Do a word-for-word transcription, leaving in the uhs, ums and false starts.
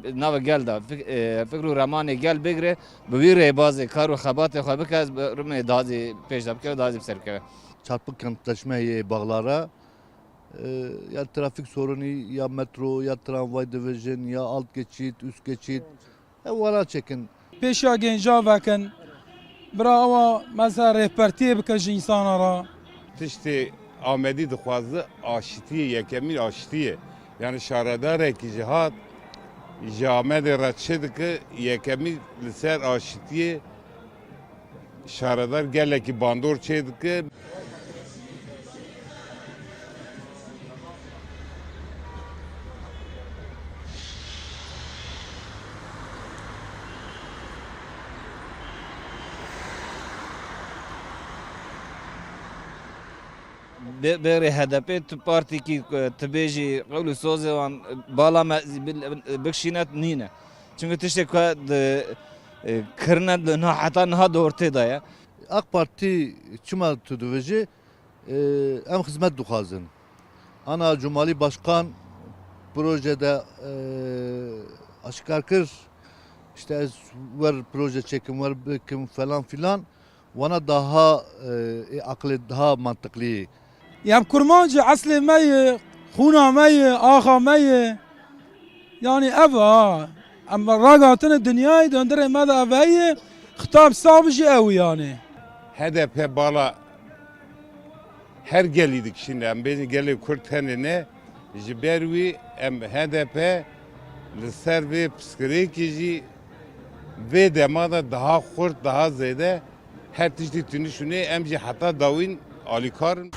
Nava gel de fik-, e, fikr û remanê gel bigre, bi wî rêbazê kar û xebatê xwe bike, ez bi rûmê daha zî pêş de bikeve, daha zî bi ser bikeve. Çarpık kentleşme yê bağlara, e, ya trafik sorunu, ya metro, ya tramvay division, ya alt geçit, üst geçit. E, wara çekin. Pêşiya gênca vekin. Bira ewa mesela rêhbertiyê bike ji însana re. Tiştê Amedî dixwaze aşitiyê, yekemîn aşitiyê. Yani şaredarekî ji hat ji Amedê re çi dike, yekemîn li ser aşitiyê şaredar gelekî bandor çê dike. Bê-, bêrê H D P tu partîkî, e, tu bêjî qewl û sozê wan, e, bala me zî bil-, e, bikşîne nîne. Çimkî tiştê ku di, e, kirine di niha, heta niha di ortê de ye. AK Partî çima tu dibêjî, e, em xizmet dixwazin. Ana Cumali Başkan projede, e, aşikar kir, işte ez wer proje çekim, wer bikim falan filan. Wana daha, e, ê aqilê daha mantiqlî. Em kurmancî eslê me ye, xûna me ye, axa me ye. Yani ev ha. Em ragatine dinyayê de hundirê me de ev heye. Xitab sax bi jî ew yani. H D P bala her gelî dikişîne, em bêjin gelê Kurd tenê ne. Ji ber wî em H D P li ser vê pirsgirêkê jî vê dema de daha xurt, daha zêde her tiştî tuni şûnê, em jî heta dawîn alîkar in.